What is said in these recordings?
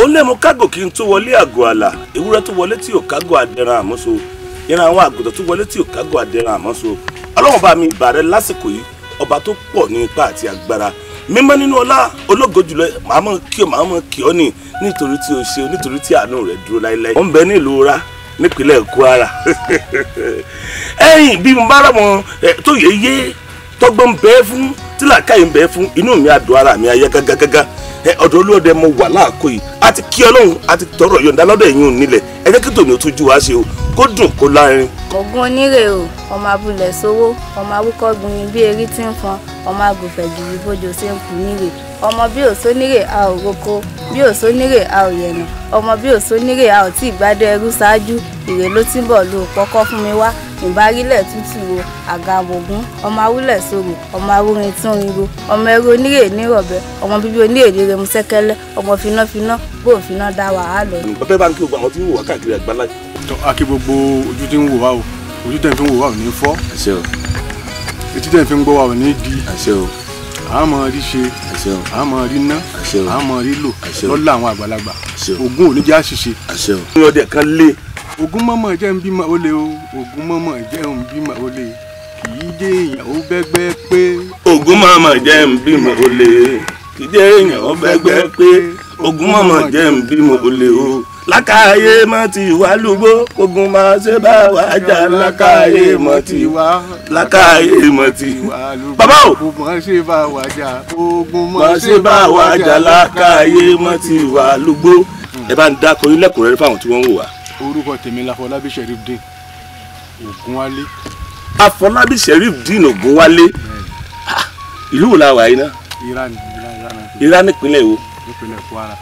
Òun lè mú kágò kí n tó wọlé àgọ́ àlà, ewúrẹ́ tó wọlé tí ò kágò àdẹran àmọ́so, ìran àwọn àgùntàn tó wọlé tí ò kágò àdẹran àmọ́so. Ọlọ́run bá mi bà rẹ lásìkò yìí, ọba tó pọ̀ ní ipá àti agbára, mímọ́ nínú ọlá, ológo jùlọ, màá mọ̀ kí ọ, màá mọ̀ kí ọ ní nítorí tí o ṣe, nítorí tí àánú rẹ dúró láéláé. Ó ń bẹ ní ìlú Ra nípínlẹ̀ Kwara. Ẹ̀yìn bí mo bá rà mọ́ tó yẹ yé tọgbọ́n bẹ́ẹ̀ fún tí làákàyè ń bẹ́ẹ̀ fún, inú mi àdùn, ara mi ayá gágágágá. Ọ̀dọ̀ Olúọdẹ mo wà láàkó yìí, àti kí Ọlọ́run àti tọrọ yọ̀ǹda lọ́dọ̀ ẹ̀yin onílẹ̀. Ẹ jẹ́ kí tòní ó tún jú wá ṣe o, kó dùn kó lárin. Ògún onírè o, ọmọ abúlẹ̀ sówó, ọmọ awúkọ́gun ni bí erí tí ń fọn, ọmọ agùnfẹ̀ gidi bójú ṣe ń kú nírè. Ọmọ bí òsó nírè a ò roko, bí òsó nírè a ò yẹ̀nà, ọmọ bí òsó nírè a ò tí ì gbádùn ẹrú ṣáájú, ìrè ló ti ń bọ̀ lò pọ́kọ́ fún mi wá. Ìbárílẹ̀ tútù o, àgàmọ̀gún, ọmọ awúlẹ̀ sòrò, ọmọ awúrin tún rinro, ọmọ ẹrú onírè nírọ̀bẹ, ọmọ bíbí onírè nírè mu sẹ́kẹ́lẹ́, ọmọ fináfiná bó finá dá wàhálà. Bàbá bá ń kí gbogbo àwọn tí ń wò wá káàkiri àgbáláyé. A kí gbogbo ojú tí ń wò wá o, ojú tẹ̀ ń fi ń wò wá ò ní fọ́. Àṣẹ o. Etí tẹ̀ ń fi ń gbọ́ wá ò ní di. Àṣẹ o. A máa rí ṣe. Àṣẹ o. A máa rí ná. Àṣẹ o. A máa rí lò. Àṣẹ o. Lọ́lá àwọn àgbàlagbà. Àṣẹ o. Ògún ò ní jẹ́ àṣìṣe. Àṣẹ o. Ní ọdẹ kan lé. Ògún mọ́mọ́ jẹ́ ń bímọ ó lé o, Ògún mọ́mọ́ jẹ́ ń bímọ ó lé, kì í jẹ́ èèyàn ó bẹ́gbẹ́ pé. Ògún mọ́mọ́ jẹ́ ń bímọ ó lé, kì í jẹ́ èèyàn ó bẹ́gbẹ́ pé. Ògún mọ́mọ́ jẹ́ ń bímọ ó lé o. Lákàáyé mọ́ ti wá lúgbó, ogun máa ṣe bá wa jà. Lákàáyé mọ́ ti wá, lákàáyé mọ́ ti wá. Bàbá o. Ogun máa ṣe bá wa jà, ogun máa ṣe bá wa jà. Lákàáyé mọ́ ti wá lúgbó. Ẹ bá ń dákọ yín lẹ́kùnrẹ́rẹ́ fáwọn tí wọ́n ń wò wá. Orúkọ tèmi l'Afọlábí Sherifdeen Ògúnwálé. Afọlábí Sherifdeen Ògúnwálé. Ìlú wo la wà yìí ná? Ìrá ni, Ìrá nípínlẹ̀ wo? Nípínlẹ̀ Kwara.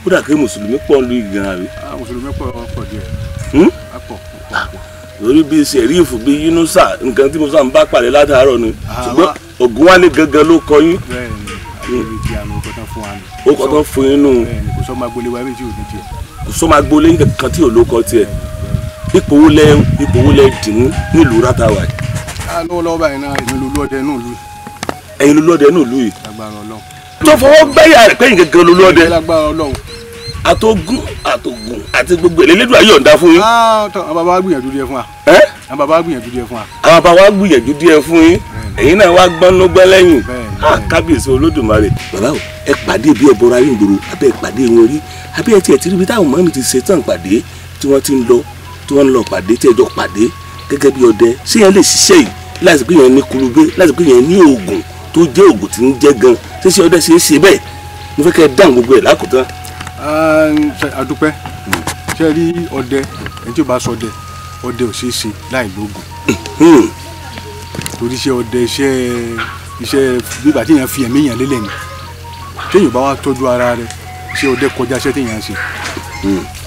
Ó dà pé mùsùlùmí pọ̀ lu ìgbìyànjú àbí? Mùsùlùmí pọ̀ díẹ̀. Pọ̀. Lórí bíi Sẹ̀rífù bíi Yínúsà, nǹkan tí mo sá ń bá pàdé látàárọ̀ ni. Ṣùgbọ́n Ògúnwálé gangan ló kọ yín. Bẹ́ẹ̀ni, àbí ti àmì ọkọ̀ tán fún wa nù. Ó kọ́ tán fún yín nù. Bẹ́ẹ̀ni, kò sọ́ máa gbolé wa bí tí ò ní tiẹ̀. Kò sọ́ máa gbolé kankan tí ò ló kọ tiẹ̀. Ipò wo lẹ ipò wo lẹ dìmú nílùú Rátàwá yìí? Lọ́wọ́lọ́wọ́ báyìí náà, èmi lolúọdẹ nù lù. Ẹ̀yin lolúọdẹ nù lù yìí? Lágbára Ọlọ́run. Tó fọwọ́ gbẹ́yà rẹ̀ pé gangan lolúọdẹ. Lágbára Ọlọ́run. Àtogún àtògùn àti gbogbo Elédùà yọ̀ǹda fún yín. Àwọn bàbá wa gbìyànjú díẹ̀ fún wa. Àwọn bàbá wa gbìyànjú díẹ̀ fún wa. Àwọn bàbá wa gbìyànjú díẹ̀ fún yín. Ẹ̀yin náà wá gbọ́nú gbẹ́ lẹ́yìn. Kábíyèsí Olódùmarè. Bàbá o, ẹ pàdé bí ẹbọra yín gbòòrò, abẹ́ pàdé wọn rí, abẹ́ ẹ tiẹ̀ tí ríbi táwọn mọ́mí ti ṣe tán pàdé tí wọ́n ti ń lọ, tí wọ́n ń lọ pàdé tí ẹjọ́ pàdé gẹ́gẹ́ bí ọdẹ. Ṣé yẹn lè ṣiṣẹ́ yìí láti pé yẹn ní kulubé, láti pé yẹn ní oògùn tó jẹ́ oògùn tí ń jẹ́ gan? Ṣé ṣe ọdẹ ṣe é ṣe bẹ́ẹ̀? Mo fẹ́ kẹ́ ẹ dáhùn gbogbo ẹ̀ lákòótán. Adúpẹ́. Ṣé rí ọdẹ, ẹni tí ó bá sọdẹ, ọdẹ ò ṣeé ṣe láì lóògùn. Torí iṣẹ́ ọdẹ, iṣẹ́ bíbà tí èèyàn fi ẹ̀mí èèyàn lélẹ̀ ni. Téèyàn bá wá tọ́jú ara rẹ̀, iṣẹ́ ọdẹ kọjá iṣẹ́ téèyàn ń ṣe.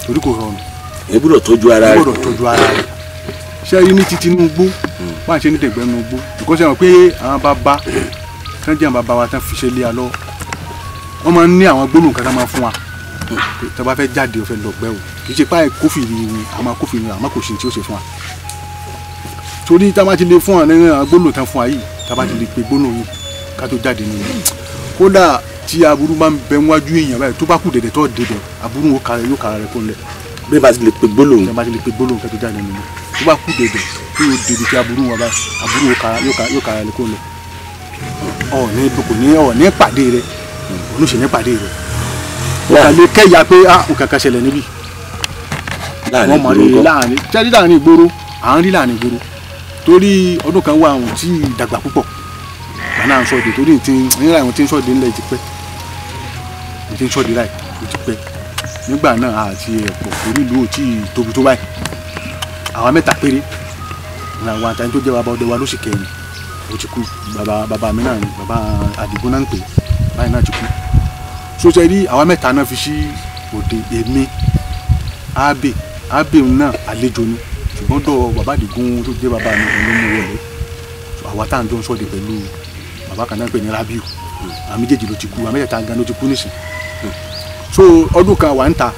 Torí kò rọrùn. Ẹ gbọ́dọ̀ tọ́jú ara rẹ̀. Ẹ gbọ́dọ̀ tọ́jú ara rẹ̀. Ṣé rí ní titi inú igbó, wọ́n á ṣe ní tẹ̀gbẹ́ inú igbó. Because ṣé mọ̀ pé àwọn bàbá tán jẹ́ àwọn bàbá wa tán fi ṣe lé wa lọ́wọ́. Wọ́n máa ń ní àwọn gbólóhùn kan tá máa fún wa. Tó bá fẹ́ jáde o fẹ́ lọ gbẹ́ o. Kì í ṣe páì kófìrí ni, a máa kófìrí ni, àmọ́ kò sí tí ó ṣe fún wa. Torí tá a bá ti lè fún wa nínú àwọn gbólóhùn tán fún wa yìí, tá a bá ti lè pe gbólóhùn yìí ká tó jáde nínú. Kódà tí aburú bá ń bẹ níwájú èèyàn báyìí, tó bá kù dẹ̀dẹ̀ tó débẹ̀, aburú yóò kára rẹ̀ kó lẹ̀. Bí a bá ti lè pe gbólóhùn. Bí a bá ti lè pe gbólóhùn ká tó jáde nínú. Tó bá kù dẹ̀dẹ̀ tó yóò débi tí aburú wọn báyìí, aburú yóò kára rẹ̀ kó lẹ̀. Ọ̀ọ́ni kò ní ọ̀ọ́ni pàdé rẹ̀, òun sì ní pàdé rẹ̀. Wọ́n lè kẹ́yà pé nǹkan kan ṣẹlẹ̀ níbí. Láàrin ìgboro ńkọ́? Láàrin láàrin ìgboro, à ń rí láàrin ìgboro. Torí ọdún kan wà àwọn tí dàgbà púpọ̀. Bàbá náà ń sọ̀dẹ̀ torí tí nígbà àwọn tí ń sọ̀dẹ̀ ńlẹ̀ ti pẹ́. Tí ń sọ̀dẹ̀ láì ó ti pẹ́. Nígbà náà àti ẹ̀pọ̀ torí ìlú ò tí ì tóbi tó báyìí. Àwa mẹ́ta péré. Àwọn àtàyè tó jẹ́ bàbá ọdẹ wa ló sì kẹ́yìn. Ó ti kú. Bàbá mi náà ni bàbá Àdìgún náà ń pè. Báyìí náà ti kú. So ṣe rí àwa mẹ́ta náà fi sí òde èmi Abe Abe náà àlejò ni ṣùgbọ́n dọ̀ bàbá Àdìgún tó jẹ́ bàbá mi òun ló mú wọlé. Àwa tá à ń jọ ń sọ̀dẹ̀ pẹ̀lú bàbá kan náà pè ní Rabiu. Àwọn méjèèjì ló ti kú, àwọn mẹ́tẹ̀ẹ̀ta gan ló ti kú nísìn. So ọdún kan àwa ń ta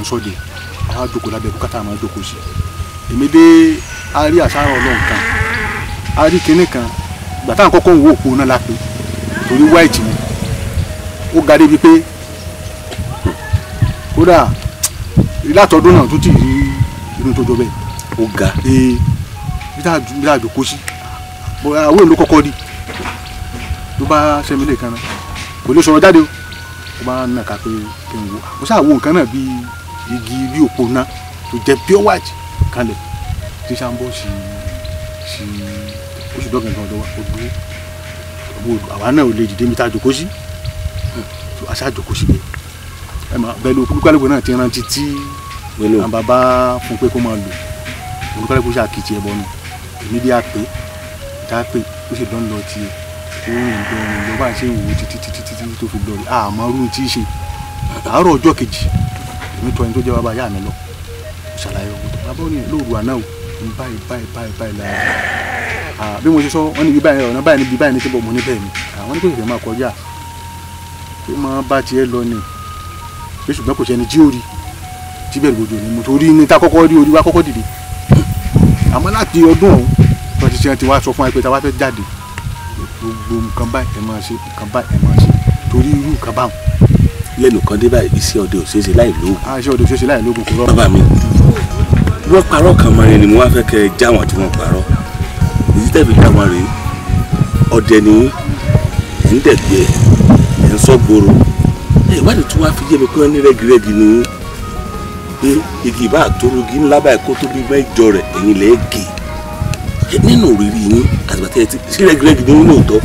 ń sọ̀dẹ̀, àwa jókòó lábẹ́ bùkátà máa jókòó sí. Èmi dé a rí àṣàrò Ọlọ́run kan, a rí kinní kan, ìgbà táwọn kọ́kọ́ ń wo òpó náà la pé torí white ni. Ó ga débi pé Kódà látọdún náà tó ti rí inú tó jọ bẹ́ẹ̀. Ó ga. Ee bí tá a jòkó sí àwọn èlò kọ́kọ́ rí ló bá sẹ́mi lè kan náà kò lè sọ̀rọ̀ jáde o. Ó bá nà ká pé kí n wo mo ṣáà wo nǹkan náà bí igi bí òpó náà tó jẹ́ pure white kalẹ̀ tí sáà ń bọ̀ sí sí oṣù dọ́gàn ọ̀dọ̀ wa ó dúró àwa náà ò lè dìde mi tá a jòkó sí àṣà jòkó síbẹ̀ ẹ mà bẹ́ẹ̀ ló olúkálùkù náà ti rántí tí àwọn bàbá fún pé kó máa lò olúkálùkù ṣáà kìtì ẹ̀ bọ́nu èmi dé àpè tá a pè ó sì dán lọ tiẹ̀ ó rìn lọ rìn lọ bá a ṣe ń wò títí títí títí tó fi lọ rí àmọ́ rú tí í ṣe àárọ̀ ọjọ́ kejì èmi tọ́ ẹni tó jẹ́ bàbá yá mi lọ ṣàlàyé ọ̀hún bàbá ò ní lóòrù àná o ní báyìí báyìí báyìí báyìí lára bí mo ṣe sọ wọ́n ní ibi báyìí ọ̀nà báyìí níbi báyìí ní tí mo ní bẹ́ẹ̀ ni àwọn ní kò ṣẹ̀ṣẹ̀ máa kọjá pé máa bá tiẹ̀ lọ ni pé ṣùgbọ́n kò sẹ́ni tí ó rí tí bẹ̀rù gbòjò ni mo torí ní ta kọ́kọ́ rí orí wa kọ́kọ́ dìde àmọ́ láti ọdún ọ̀hún wọ́n ti ṣe ti wá sọ fún wa pé ta wá fẹ́ jáde gbogbo nǹkan báyìí ẹ máa ṣe nǹkan báyìí ẹ máa ṣe torí irú nǹkan báwọn. Lẹ́nu kan dé báyìí iṣẹ́ ọdẹ ò ṣeé ṣe láì lóògùn. Iṣẹ́ ọdẹ ò ṣeé ṣe láì lóògùn kò rọrùn. Bàbá mi wọ́n parọ́ kan mọ́ ni mo wá fẹ́ kẹ́ ẹ já wọn tí wọ́n parọ́ èyí tẹ́ fi já wọn rèé ọdẹ ni ẹ̀ ń dẹ̀gbẹ́ ẹ̀ ń sọ gbòòrò ìwádìí tí wọ́n á fi yé mi pé wọ́n ní rẹ́gírẹ́gí ni pé igi ìbá àtòrúgí ńlá báyìí kó tó bí mẹ́jọ rẹ̀ ẹ̀yìn lẹ́ẹ̀ gé nínú òrírí yín àtìgbà tẹ́ ẹ ti sí rẹ́gírẹ́gí ní nínú òótọ́.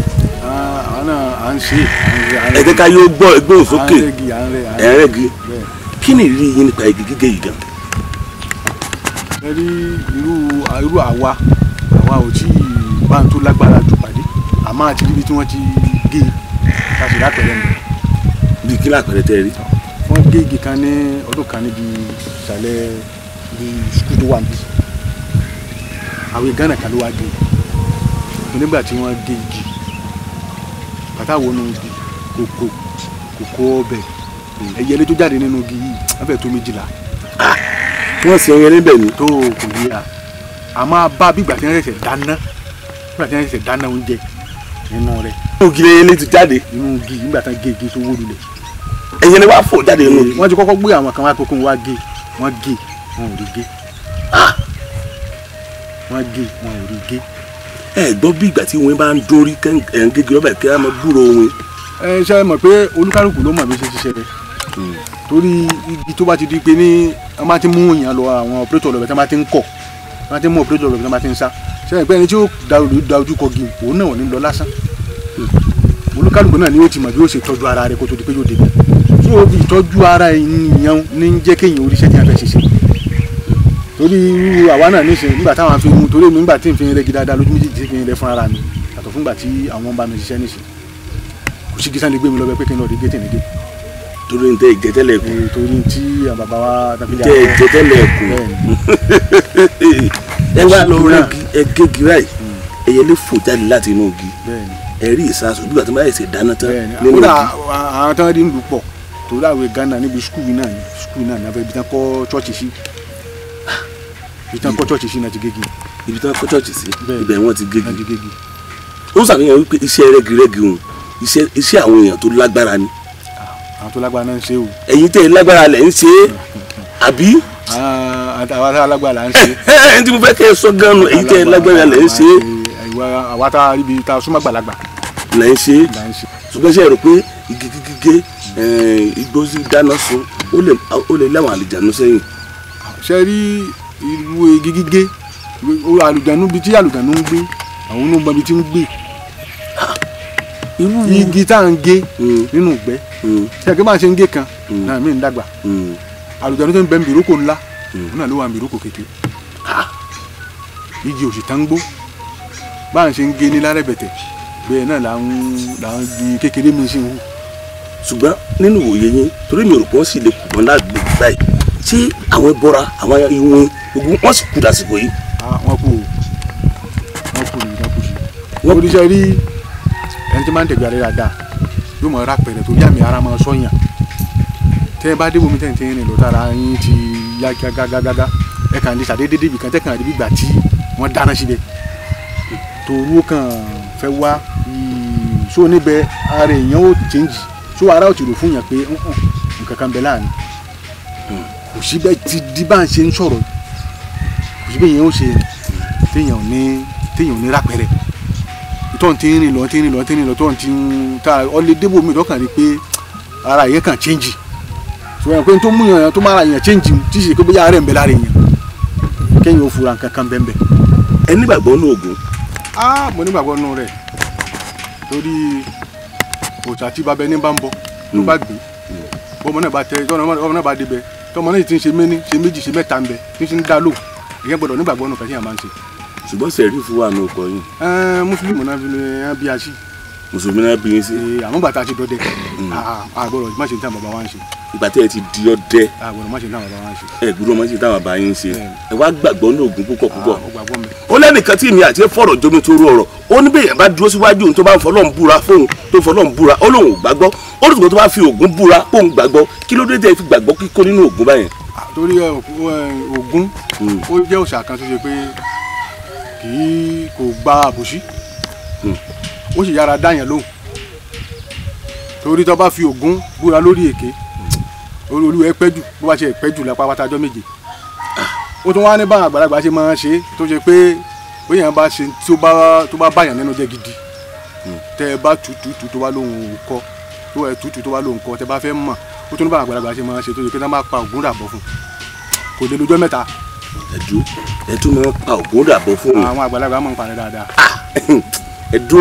Àwọn náà à ń ṣe. Ẹ jẹ́ ká yóò gbọ́ ẹgbẹ́ òsókè ẹ̀ ń rẹ́gí kí ni ìrírí yín nípa igi gígé yìí gan. Ẹ rí irú àwa ò tí ì bá ń tó lágbára jù pàdé àmọ́ àti níbi tí wọ́n ti gé e ká sì lápẹ̀rẹ̀ mi. Bí kí lápẹ̀rẹ̀ tẹ́ rí. Wọ́n gé igi kan ní ọdún kan níbi ìsàlẹ̀ bí sukùl tó wà níbí àwọn Ghana kan ló wá gé e nígbà tí wọ́n gé igi bàtà wọnú igi kòkó kòkó ọbẹ̀ ẹyẹlé tó jáde nínú igi yìí wọ́n fẹ́ tó 12. Wọ́n sì ẹyẹlé bẹ̀ ni. Tó kò yíra àmọ́ bá bí ìgbà tí wọ́n ṣẹ̀ṣẹ̀ dáná nígbà tí wọ́n ṣẹ̀ṣẹ̀ dáná oúnjẹ nínú rẹ̀. Inú igi ẹyẹlé ti jáde. Inú igi nígbà tí wọ́n gé igi tó wó lulẹ̀. Ẹyẹlé wá fò jáde nínú igi. Wọ́n ti kọ́kọ́ gbé àwọn kan wá kókó wá gé wọ́n gé wọn ò rí gé wọ́n gé wọn ò rí gé. Ẹ gbọ́ bí ìgbà tí wọ́n bá ń dórí ẹ̀ ń gégé lọ́bẹ̀ kí á máa gbúrò wọn. Ẹ ṣe mọ̀ pé olúkálùkù ló mọ̀ bí ṣe ṣiṣẹ́ rẹ̀ torí igi tó bá ti di pé ní wọ́n bá ti mú èèyàn lọ àwọn ọ̀pẹ́rẹ́tọ̀ lọ́bẹ̀ tí wọ́n bá ti ń kọ̀ wọ́n bá ti mú ọ̀pẹ́rẹ́tọ̀ lọ́bẹ̀ tí wọ́n bá ti ń sá ṣe é pé ẹni tí ó da ojú kọ gi òun náà ò ní lọ lásán. Olúkálùkù náà ni ó ti mọ̀ bí ó ṣe tọ́jú ara rẹ̀ kó tó di pé yóò débi tí ó fi ìtọ́jú ara ènìyàn ní ń jẹ́ kéèyàn oríṣẹ́ tí a fẹ́ ṣe ṣe torí irú àwa náà níṣe nígbà táwọn fi mú torí mi nígbà tí n fi rẹ́gi dáadáa lójú méjèèjì fi rẹ fún ara mi yàtọ̀ fún ìgbà tí àwọn bá mi ṣiṣẹ́ níṣe kò sí gísàn lè gbé mi lọ bẹ pé kí n lọ rí gétè nígé. Torí n tẹ ìjẹtẹlẹ kù. Torí tí àwọn bàbá wa tàbí tẹ ìjẹtẹlẹ kù. Ẹ wá lọ rẹ́gi ẹ gégi báyìí ẹyẹlé fò jáde láti inú igi ẹ rí ìsasùn bí wàá tó bá yẹ ṣe dáná tán nínú igi. Àwọn tán rí ń lù pọ̀ torí àwọn Ghana níbi skul náà ni skul náà ní abẹ́ ibi tán kọ́ chọ́ọ̀chì sí ibi tán kọ́ chọ́ọ̀chì sí náà ti gégi. Ibi tán kọ́ chọ́ọ̀chì sí ibẹ̀ wọ́n ti gégi. Ó ṣàfihàn wípé iṣẹ́ rẹ́girẹ́gi òun iṣẹ́ àwọn èèyàn tó lágbára ni. Àwọn tó lágbára náà ń ṣe o. Ẹ̀yin tẹ́ ẹ lágbára lẹ̀ ń ṣe é àbí. Àwa tá a lágbára là ń ṣe. Ẹ tí mo fẹ́ kẹ́ ẹ sọ gan-an ẹ̀yin tẹ́ ẹ lágbára lẹ̀ ń ṣe é. Àwa tá a ríbi tá a súnmọ́ àgbàlagbà. Lẹ̀ ń ṣe é ṣùgbọ́n ṣe é rò pé igi gígé igbó sí dáná sun ó lè láwọn àlùjànnú sẹ́yìn. Ṣé rí irú igi gígé àlùjànnú bíi tí àlùjànnú ń gbé àwọn onímọ̀ bíi tí ń gbé igi tá à ń gé nínú ìgbẹ́ ṣé ẹ kí máa ṣe ń gé kan náà mí ń dàgbà àlùjànnú tó ń bẹ ń bìrókò ńlá òun náà ló wà ń bìrókò kékeré igi òsì tá ń gbó bá à ń ṣe ń gé ní lárẹ̀bẹ̀tẹ̀ bẹ́ẹ̀ náà là ń gbin kékeré mi ṣe ń hù. Ṣùgbọ́n nínú òye yín torí mi ò rò pé wọ́n sì lè kù mọ́ lágbègbè báyìí ṣé àwọn ẹbọra àwọn ìwọ̀n gbogbo wọ́n sì kú dàsìkò yìí. Wọ́n kú o wọ́n kú nìkan kú sí. Wọ́n kú sí rí ẹni tí máa ń tẹ̀gbẹ́ ara dáadáa yóò mọ̀ ọ́ra pẹ̀lẹ́ torí àmì ara máa sọ̀yàn tẹ́ ẹ bá dé bomi tẹ́ǹtẹ́ rìn lọ tára yín ti yá gágágágá ẹ kàn lè ṣàdédé débi kan tẹ́kàn àdébí gbà tí wọ́n dáná síbẹ̀ torú kàn fẹ́ wá so níbẹ̀ ara èèyàn ó change so ara ó ti rò fún yàn pé nǹkan kan bẹ láàrin sí bẹ́ẹ̀ ti di bá ń ṣe ń sọ̀rọ̀ kò sí bẹ́ẹ̀ yẹn ó ṣe téèyàn ní rápẹ̀rẹ̀ tó ń ti rìn lọ tí ń rìn lọ tí ń rìn lọ tó ń ti ń ta ọlẹ́ débò mi lọ́kàn rí pé ara yẹn kàn change ṣùgbọ́n pé tó mú yàn tó máa ra yàn change tí ṣe pé bóyá ara ń bẹ lára yẹn kéèyàn ó fura nǹkan kan bẹ́ẹ̀ bẹ́ẹ̀. Ẹ nígbàgbọ́ nínú Ògún. Á mo nígbàgbọ́ nínú rẹ̀ torí òòṣà tí bàbá ẹni bá ń bọ ló bá gbé bọ́mọ náà bá tẹ tọ́mọ náà bá débẹ̀ tọ́mọ náà ti ń ṣe méní ṣe méjì ṣe mẹ́ta ń bẹ tí ń ṣe ń dá lò ìyẹn gbọ́dọ̀ nígbàgbọ́ nínú kàtíyàn máa ń ṣe. Ṣùgbọ́n sẹ̀rífù wà ní ọkọ yìí. Mùsùlùmí náà bí a sí. Mùsùlùmí náà bí yín sí. Àwọn gbàtà ti dọdẹ àgbọ̀dọ̀ má ṣe ní táwọn bàbá wa ń ṣe. Ìgbà tí ẹ ti di ọdẹ. Àgbọ̀dọ̀ má ṣe ní táwọn bàbá wa ń ṣe. Ẹ gbọ́dọ̀ má ṣe táwọn bàbá yín ń ṣe. Ẹ wá gbàgbọ́ ní Ògún púpọ̀ púpọ̀. Ó Ó lẹ́nìkan tí èmi àti ẹ fọ̀rọ̀ jomi tó rú ọ̀rọ̀ ó ní bẹ́ẹ̀ bá dúró síwájú òun tó bá ń fọlọ́n búra fóun tó fọlọ́n búra ó lóun ò gbàgbọ́ ó lóun tó bá fi Ògún búra póun gbàgbọ́ kí ló dé tẹ́ fi gbàgbọ́ kíkó nínú Ògún báyẹn. Torí Ògún ó jẹ́ òòṣà kan tó ṣe pé kì í kò gba àbòsí ó sì yára dáyàn lóhùn torí tó bá fi Ògún búra lórí èké olúwa ẹ pẹ́ jù bó bá ṣe pẹ́ jù lápá pátájọ́ méje ó tún wá ní báwọn àgbàlagbà ṣe máa ń ṣe tó ṣe pé bóyá bá ṣe tó bá báyàn nínú jẹ́ gidi tẹ́ ẹ bá tutù tó bá lóhùn kọ́ tó ẹ tutù tó bá lóhùn kọ́ tẹ́ bá fẹ́ mọ̀ ó tún ní báwọn àgbàlagbà ṣe máa ń ṣe tó ṣe pé tá máa pa Ògún dàbọ̀ fún kò lè lọ́jọ́ mẹ́ta. Ẹdú ẹtú máa ń pa Ògún dàbọ̀ fún mi. Àwọn àgbàlagbà máa ń parẹ́ dáadáa. Ẹdú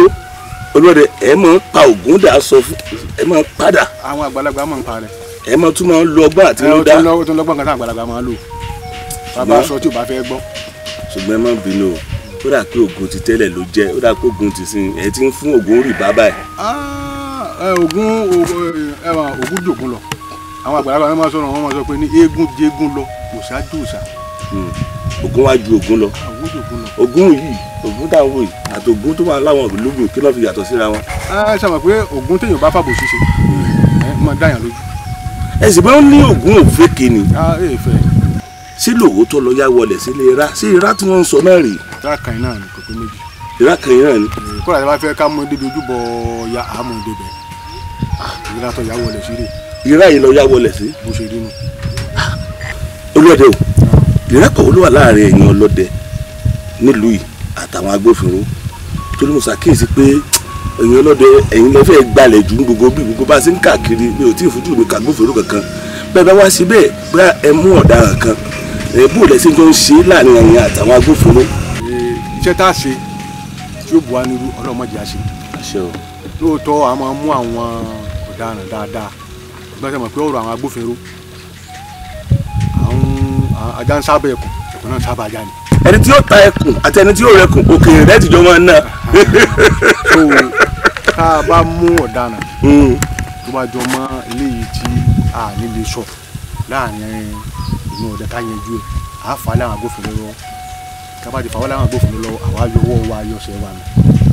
olóde ẹ máa ń pa Ògún dà sọ fún ẹ máa ń padà. Àwọn àgbàlagbà máa ń parẹ́. Ẹ máa tún máa ń lo ọgbọ́n àti ló dá. Ó tún lọ́gbọ́n kan tí àgbàlagbà máa ń lò bàbá sọ tí ò bá fẹ́ gbọ́. Ṣùgbọ́n ẹ má bínú o ó dà pé Ògún ti tẹ́lẹ̀ ló jẹ́ ó dà pé Ògún ti sin ẹ ti ń fún Ògún rì bàbá ẹ̀. Ògún Ògún jògún lọ àwọn àgbàlagbà máa sọ̀rọ̀ wọn máa sọ pé ní eégún jégún lọ òòṣà jòòṣà. Ògún wá ju Ògún lọ. Ògún yìí Ògún táwọn yìí àti Ògún tó wà láwọn ìlú kí ló fi yàtọ̀ síra wọn. Ẹ ṣàmọ̀ pé Ògún téèyàn bá fàbò ṣíṣe ẹ máa dáyàn lójú. Ẹ sì bá ń ní Ògún òféke ni. Sí lóòótọ́ lọ yá wọlé sílé ra sí ìrá tí wọ́n ń sọ náà rèé. Ìrá kan náà ni kò pé méjì. Ìrá kan náà ni. Kódà tí a bá fẹ́ ká mú débi ojúbọ ya àmú débẹ̀ ìrá tó yá wọlé sí rè. Ìrá yìí lọ yá wọlé sí. Bó ṣe rí nu. Olóde o ìrẹ́pọ̀ olúwa láàrin ẹ̀yin ọlọ́dẹ nílùú yìí àtàwọn agbófinró torí mo ṣàkíyèsí pé ẹ̀yin ọlọ́dẹ ẹ̀yin lẹ fẹ́ gbalẹ̀ jù ní gbogbo bí gbogbo bá ṣe ń káàkiri mi ò tí ì fojú mi kàgbófinró kankan bẹ́ẹ̀ bá wá sí bẹ́ẹ̀ bóyá ẹ mú ọ̀daràn kan ẹ bó lẹ ṣe jọ ń ṣe láàrin ẹ̀yin àtàwọn agbófinró. Iṣẹ́ tá a ṣe tí ó bu wa nírú ọlọ́mọdé a ṣe. Lóòótọ́ a máa mú àwọn ọ̀daràn dáadáa gbọ́dọ̀ mọ̀ pé ọ̀rọ̀ àwọn agbófinró ajá ń sábà ẹkùn ẹkùn náà ń sábà ajá ni. Ẹni tí yóò ta ẹkùn àti ẹni tí yóò rẹkùn òkèèrè rẹ tìjọ máa ń ná. So tá a bá mú ọ̀daràn tó bá jọ mọ́ eléyìí tí a ní lè sọ láàrin inú ọ̀dẹ ká yanjú ẹ̀ á fà á láwọn agbófinró lọ́wọ́ ká bá ti fà á láwọn agbófinró lọ́wọ́ àwa yọwọ́ wa yọsẹ̀ wa nù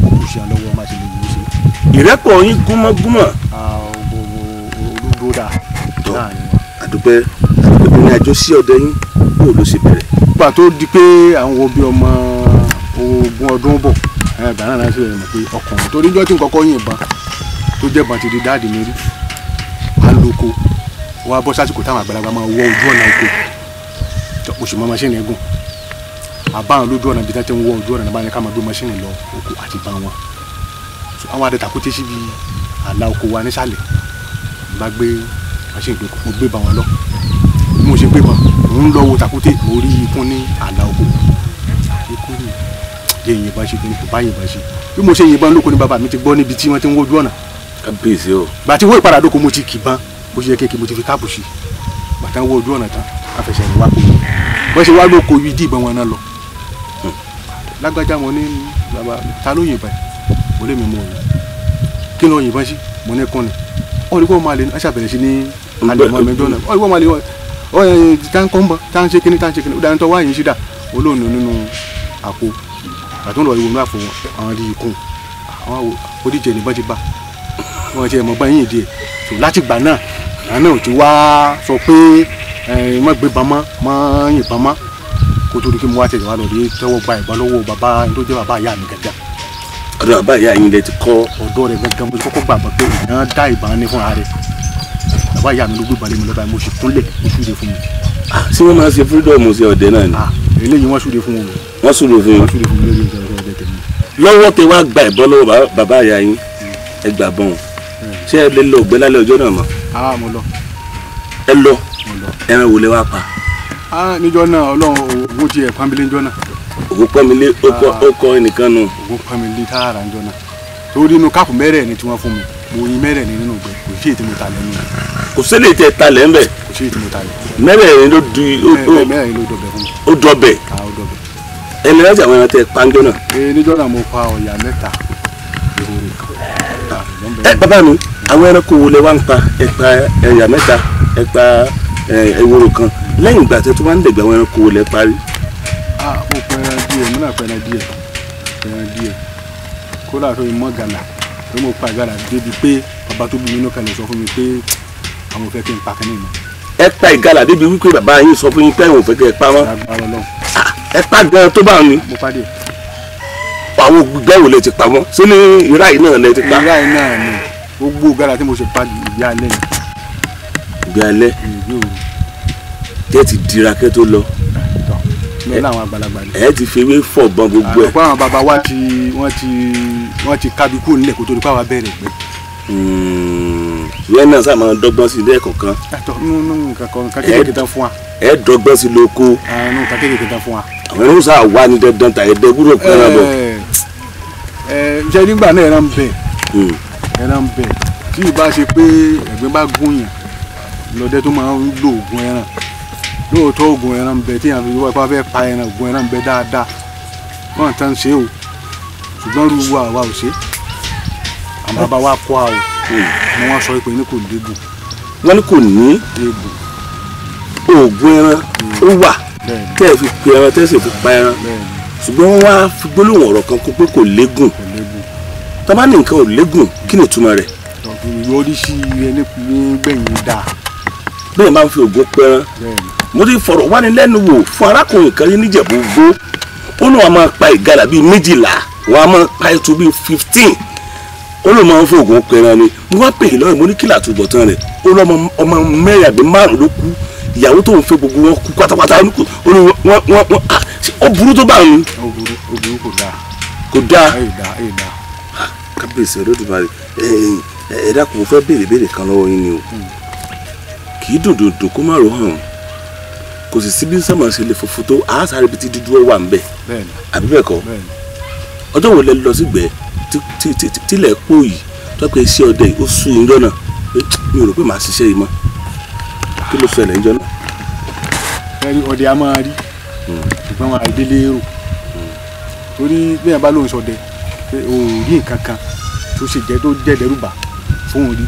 ó kù sí àlọ́wọ́ má ṣe lè wò ó ṣe. Ìrẹ́pọ̀ yín gúnmọ́gúnmọ́. Olódó dáa láàrin wa. Àdúpẹ́ ìrìn àjò sí ọdẹ yín bó ló ṣe bẹ̀rẹ̀. Nígbà tó di pé àwọn wo bí ọmọ ogún ọdún bọ̀ ẹ̀ẹ́dà náà ṣe mọ̀ pé ọkùnrin torí ijọ́ tí n kọ́kọ́ yìnbọn tó jẹ́ bọn ti di dáàdì mi rí aloko wa bọ́ sásìkò táwọn àgbàlagbà máa wọ ojú ọ̀nà oko oṣù mọ́ maṣíìnì gùn àbáwọn lójú ọ̀nà ibi tí wọ́n ti ń wọ ojú ọ̀nà bá ní ká máa gbé maṣíìnì lọ oko àti bá wọn àwọn adẹ́tàkùté síbi àlà oko wa nísàlẹ̀ bá gbé maṣíìnì dóko mo gbé bá wọn lọ bí mo ṣe gbé bọn mo ń lọ wo tàkúté mo rí ikún ní àlà oko ikún ní jẹ́ ìyìnbọn ṣe kí n kò bá yìnbọn ṣe bí mo ṣe yìnbọn lóko ni bàbá mi ti gbọ́ níbi tí wọ́n ti ń wojú ọ̀nà. Kábíyèsí o. Gbà tí wọ́n ìpadà dóko mo ti kì bán bó ṣe yẹ kéèké mo ti fi káàpù sí bàtà ń wo ojú ọ̀nà tán àfẹsẹ̀ rìn wá kó wọ́n ṣe wá lóko ibi dí ìbọn wọn náà lọ. Lágbájá mo ní bàbá ta ló yìnbọn mo lé mi mọ òyìn kí ló yìnbọn sí mo ní kún ni ó ní kó máa lè ní aṣàbẹ̀rẹ̀ sí ní alẹ́ mọ́ mi jọ́nà ó ní kó máa lè ọ ẹ tá ń kọ́ ń bọ̀ tá ń ṣe kíní tá ń ṣe kíní ó dáná tó wá yìí sí dà olóòní nínú àpò àtúntò lọ ìwòrán àpò àwọn rí ikùn àwọn oníjẹ nìbọn ti bá wọn ti ẹ̀ mọ̀ gbọ́n yìí díẹ̀ tó láti gbà náà àwọn náà ò ti wá sọ pé ẹ má gbé bọn mọ́ má yìnbọn mọ́ kó tó di kí mo wá tẹ̀lé wá lọ rí tẹ́wọ́ gba ìbọn lọ́wọ́ bàbá ẹni tó jẹ́ bàbá ìyá mi gàgà. Ọ̀dọ̀ bàbá ìyá yín lẹ ti kọ́. Ọ̀dọ̀ rẹ̀ gangan mo ti kọ́kọ́ gbàgbọ́ pé ìyá dá ìbọn ní fúnra rẹ̀ bàbá ìyá mi ló gbé ìbọn lé mi lọ́ba mo sì kúnlẹ̀ mo súre fún mi. Ṣé wọ́n máa ń ṣe freedom sí ọdẹ náà ni. Eléyìí wọ́n súre fún wọn. Wọ́n súre fún yín. Wọ́n súre fún mi lórí ìjọba ọdẹ tèmi. Lọ́wọ́ tẹ wá gba ìbọn lọ́wọ́ bàbá ìyá yín, ẹ gbà bọ́n. Ṣé ẹ lè lọ ògbẹ́ lálẹ́ ọjọ́ náà mọ́? Mo lọ. Ẹ lọ. Ẹran wo lẹ wá pa? Níjọ́ náà Ọlọ́run ògùn ti ẹ̀ pọ́nbílé níjọ́ náà. Ògùn pọ́nbílé ó kọ ẹnìkan nù. Ògùn pọ́nbílé tààrà níjọ́ náà. Torí inú káàpù mẹ́rẹ̀ẹ̀rin tí wọ́n fún mi, mo yin mẹ́rẹ̀ẹ̀rin nínú ìgbẹ́, kò sí èyí tí mo ta lẹ́nu. Kò sí èyí tẹ ta lẹ́ ń bẹ̀. Kò sí èyí tí mo ta lẹ́. Mẹ́rẹ̀ẹ̀rin ló di. Mẹ́rẹ̀ẹ̀rin ló dọbẹ̀ fún mi. Ó dọbẹ̀. Ó dọbẹ̀. Ẹni láti àwọn ẹran tẹ pàǹjọ náà. Níjọ́ náà mo pa ọ̀yà 3 ehoro kan. Ẹ bàbá mi, àwọn ẹranko wo lẹ wá ń pa? Ẹ pa ẹ̀yà 3, ẹ pa ehoro kan. Lẹ́yìn ìgbà tẹ tó wá ń dẹ̀gbẹ́ àwọn ẹranko wo lẹ parí? Mo pẹran díẹ̀, mo náà pẹran díẹ̀, pẹran díẹ̀. Kódà tó mọ́ gàlà, tó mo pa gàlà débi pé bàbá tó bí mi inú kalẹ̀ sọ fún mi pé àwọn ò fẹ́ kí n pa kínní mọ́. Ẹ pa ìgalà débi wípé bàbá yín sọ fún yín pé àwọn ò fẹ́ kí ẹ pa mọ́. Lágbára Ọlọ́run. Ẹ pa gan tó bá mi. Mo pa díẹ̀. Àwọn gbígbẹ́ wo lẹ ti pa mọ́? Ṣé ní ìrá yìí náà lẹ ti pa? Ìrá yìí náà ni gbogbo gàlà tí mo ṣe pa ìgbé alẹ́ ni. Ìgbé alẹ́? Ìgbé òru. Tẹ́ ti dira kẹ́ tó lọ. Lọ́la àwọn àgbàlagbà ni. Ẹ ti fi ewé fọ̀gbọ́n gbogbo ẹ̀. Àpò àwọn bàbá wa ti wọ́n ti kábi kúrò nílẹ̀ kó tó di pé àwa bẹ̀rẹ̀ pé. Ìyẹn náà sáà máa dọ́gbọ́n sí ilé ẹ̀kọ́ kan. Àtọ̀ nínú nǹkan kan kékeré tán fún wa. Ẹ dọ́gbọ́n sí lóko. Nínú nǹkan kékeré tán fún wa. Àwọn ẹ̀rọ sáà wà ní dandan tà ẹ̀dẹ́ gbúdọ̀ pẹ́ náà bọ̀. Ṣé nígbà náà ẹran bẹ̀ ẹran bẹ̀ tí ì bá ṣe pé ẹ̀gbin bá gún yàn lọ́dẹ tó máa ń lo oògùn ẹran. Lóòótọ́ oògùn ẹran ń bẹ tí yàn fi wá fẹ́ pa ẹran, oògùn ẹran ń bẹ dáadáa, wọ́n tán ṣe o, ṣùgbọ́n rú wa àwa ò ṣe, àwọn bàbá wa kọ́ a o, ni wọ́n sọ pé ní kò léegun. Wọ́n ní kò ní léegun. Oògùn ẹran ó wà tẹ́ ẹ fi pe ẹran tẹ́ ẹ sì fi pa ẹran, ṣùgbọ́n wọ́n wá fi gbólóhùn ọ̀rọ̀ kan kó pé kò léegun. Tá bá ní nǹkan ò léegun, kí ni ìtumọ̀ rẹ̀? Ìyọrísí ẹni gbẹ̀yìn dáa. Bẹ́ẹ̀ máa ń fi oògùn pẹran. Mo ti fọ̀rọ̀ wánilẹ́nuwò fún arákùnrin kan níjẹ̀bú gbó, ó lóun a máa pa ìgalà bíi 12, wọn a máa pa ẹtu bíi 15, ó lóun máa ń fòògùn pẹran ni. Mo wá pè é lọ́rùn, mo ní kí làtúbọ̀tán rẹ̀, ó lọ́mọ ọmọ 4 àbí 5 ló kú, ìyàwó tóun fẹ́ gbogbo wọn kú pátápátá. Ó ní wọ́n ó burú tó bá ń. Ó burú, ó burú, kò dáa. Kò dáa. Ẹ dáa, ẹ dáa. Kábíyèsí Olódùmarè, ẹ dákun, mo fẹ́ béèrè béèrè kan lọ́wọ́ yín ni o. Kì í dùn dùn kó má ro hàn, kò sì sí bí sọ́mọ̀ ṣe lè funfun tó àásàrè ibi tí dúdú wà ń bẹ̀, àbí bẹ́ẹ̀ kọ́? Ọjọ́ wo lẹ lọ sígbẹ́ tílẹ̀ pò yìí tó pé iṣẹ́ ọdẹ yìí ó sú yín jọ́nà pé mi ò rò pé màá ṣiṣẹ́ yìí mọ́? Kí ló ṣẹlẹ̀ ń jọ́nà? Ẹni ọdẹ a máa rí, ṣùgbọ́n wọn àìdélé rò, torí bí ẹ bá lóun sọdẹ pé o ò rí nǹkan kan tó ṣe jẹ́ tó jẹ́ dẹ́rùbà fóun rí,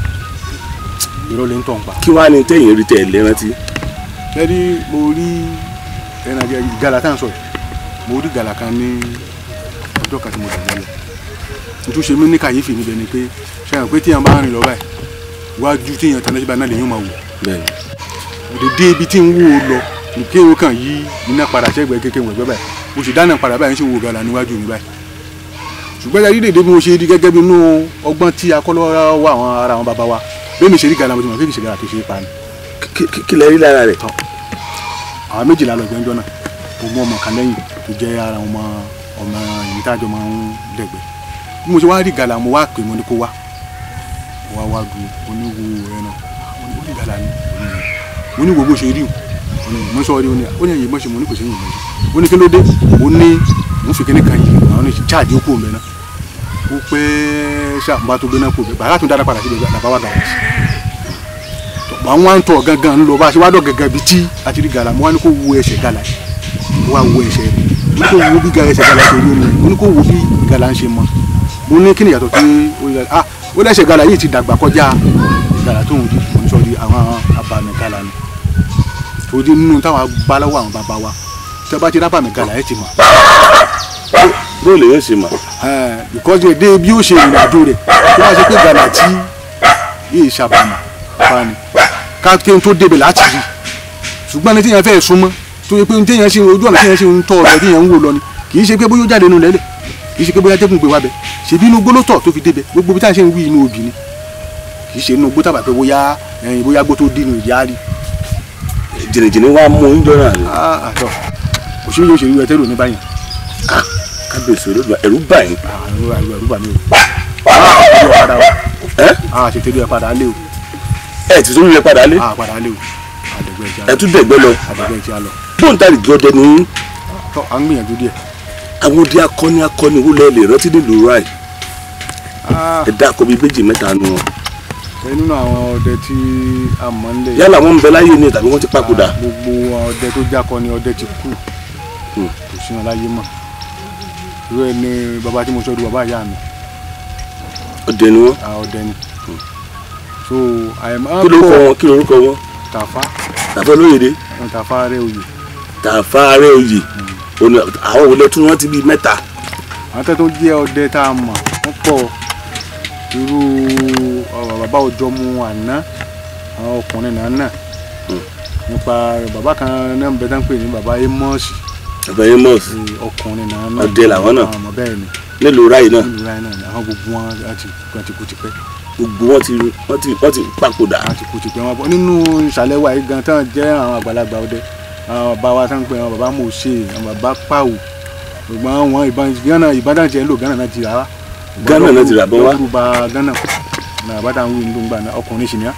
irọ́ lè ń tọ̀ ń pa. Kí wàá ní tẹ̀yìn rí tẹ̀ lẹ́rántí? Ẹni mo rí ẹran ìgalà tá à ń sọ yìí, mo rí ìgalà kan ní ọjọ́ kan tí mo dàgbà lọ. Nítorí ṣe mí ní kàyéfì níbẹ̀ ni pé ṣe hàn pé tíyàn bá rìn lọ báyìí, wájú tíyàn tán lẹ́sìn bá náà lèyìn máa wò. Òdèdè ibi tí ń wò ó lọ ní kéwòn kan yí iná padà sẹ́gbẹ̀ẹ́ kékeré wẹ̀gbẹ́ báyìí, mo sì dáná padà báyìí ń ṣe wo ìgalà níwájú mi báyìí. Ṣùgbọ́n ẹ̀rí dèdè bí mo ṣe rí gẹ́gẹ́ bí inú ọgbọ́n tí akọ́lọ́wọ́ àwọn ara àwọn bàbá wa, bí mi ṣe rí ìgalà mo ti mọ̀ pé kì í ṣe ìgalà tó ṣe é pa ni. Kí lẹ rí lára rẹ̀? Àwọn 12 lọ gbẹ́njọ́ náà, mo mú ọmọ kan lẹ́yìn tó jẹ́ ara ọmọ ọmọ ìyí tájọ máa ń dẹ̀gbẹ́. Bí mo ṣe wá rí ìgalà, mo wá pè mo ní kó wá, mo wá wá du oníwo ẹran, ó ní ìgalà ni, mo ní wo bó ṣe rí o, mo sọ rí o ní, ó ní ẹ̀yìn mọ́ṣẹ́, mo ní kò sí ẹ̀yìn mọ́ṣẹ́, ó ní kí ló dé, ó ní mo fi kíní kan yìí, àwọn ní cháàjì ó kú òun náà, ó pẹ́ ṣàmùbá tó gbé náà kú òun bàbá tún dára padà síbi bàbá wa gàrà sí. Àwọn wá ń tọ̀ gangan ń lọ bá a ṣe wá dọ̀ gangan bíi tí a ti rí gàlà, mo wá ní kó wo ẹsẹ̀ gàlà yìí, mo wá wo ẹsẹ̀ rẹ̀, mo ní kó wo bí ẹsẹ̀ gàlà ṣe rí ni, mo ní kó wo bí gàlà ń ṣe mọ́, mo ní kí ni ìyàtọ̀ tí ó yẹ, ah ó lẹ́sẹ̀ gàlà yìí ti dàgbà kọjá gàlà tó ń di, mo ní sọ di àwọn abàmì gàlà ni, torí nínú táwọn agbáláwọ̀ àwọn bàbá wa tí a bá ti rábàmì gàlà ẹ̀ ti mọ̀. Bó lè yóò ṣe mọ̀? Because dé bí ó ṣe ìrìn àjò rẹ̀ tó bá ṣe pé gàlà tí yìí ṣàbàmì pa ni káàkiri tó débẹ̀ láti rí, ṣùgbọ́n ní tíyẹn fẹ́ súnmọ́ tó yẹ pé ní tíyẹn ṣe ojú ọ̀nà tíyẹn ṣe ń tọ́ ọ̀rọ̀ tíyẹn ń wò lọ ni, kì í ṣe pé bóyá ó jáde nínú lẹ́lẹ̀, kì í ṣe pé bóyá tẹ́kùn gbé wá bẹ̀, ṣèbí inú gbólótọ̀ tó fi débẹ̀, gbogbo bí táyà ṣe ń wí inú obì ni, kì í ṣe inú gbó tàbí pé bóyá ẹ̀yìn bóyá gbó tó dínú ìyá rí. Jìnnìjìnnì wa mú yín jọ náà ni. Àtọ òṣèré yóò ṣe irú ẹ tẹ́rù ní báyìí. Kábíyèsí Olódùmarè, ẹ̀rù bà yín. Ẹ̀rù bà mí o. Ṣètò ẹ padà lé o. Ẹ ti tún lè padà lé. Padà lé o. Ẹ tún dẹ̀gbẹ́ lọ. Àdẹ̀gbẹ́ ti a lọ. Gbóǹtarìgì ọdẹ ni yín. Tọ́ à ń gbìyànjú díẹ̀. Àwọn ọdẹ akọni akọni wo lẹ lè rántí nílùú ráì? Ẹ dákọ bíi méjì mẹ́ta nu wọn. Ẹ nínú àwọn ọdẹ tí a mọ̀ ń lè. Yálà wọn ń bẹ láyé ni tàbí wọn ti papòdà. Gbogbo ọdẹ tó jákọ ni ọdẹ ti kú. Kò sí wọn láyé mọ́. Irú ẹ ní bàbá tí mo sọ di bàbá ìyá mi. Ọdẹ ni wọn. Ọdẹ ni. So kí lorúkọ wọn? Kí lorúkọ wọn? Tàfá. Tàfá Olóyèdé. Tàfá Arẹ́oyè. Tàfá Arẹ́oyè. Àwọn wo lẹ tún rántí bíi mẹ́ta? Àwọn tó jẹ́ ọdẹ tá a mọ̀ wọ́n pọ̀. Irú bàbá Ọjọ́mu àná, àwọn ọkùnrin náà nípa bàbá kan náà ń bẹ tán pè ní bàbá Amos. Bàbá Amos. Ọkùnrin náà. Ọdẹ làwọn náà. Bẹ́ẹ̀ ni. Nílùú ráì náà. Nílùú ráì náà ni àwọn gbogbo wọn ti kú tipẹ́. Gbogbo wọn ti papòdà. Wọn ti kú tipẹ́ wọn bọ nínú ìsàlẹ̀ wa yìí gan tán jẹ́ àwọn àgbàlagbà ọdẹ. Àwọn bàbá wa tán pé àwọn bàbá Mòṣe, àwọn bàbá Pàwù. Gbogbo àwọn ìbọn Gánà ìbọn dáńtì ẹ̀ ń lò Gánà náà ti rà wá. Gánà náà ti rà bọ́ wá. Lọ́kùrú ba Gánà náà bá dáhùn wí ló ń gbà náà ọkùnrin sì ní á.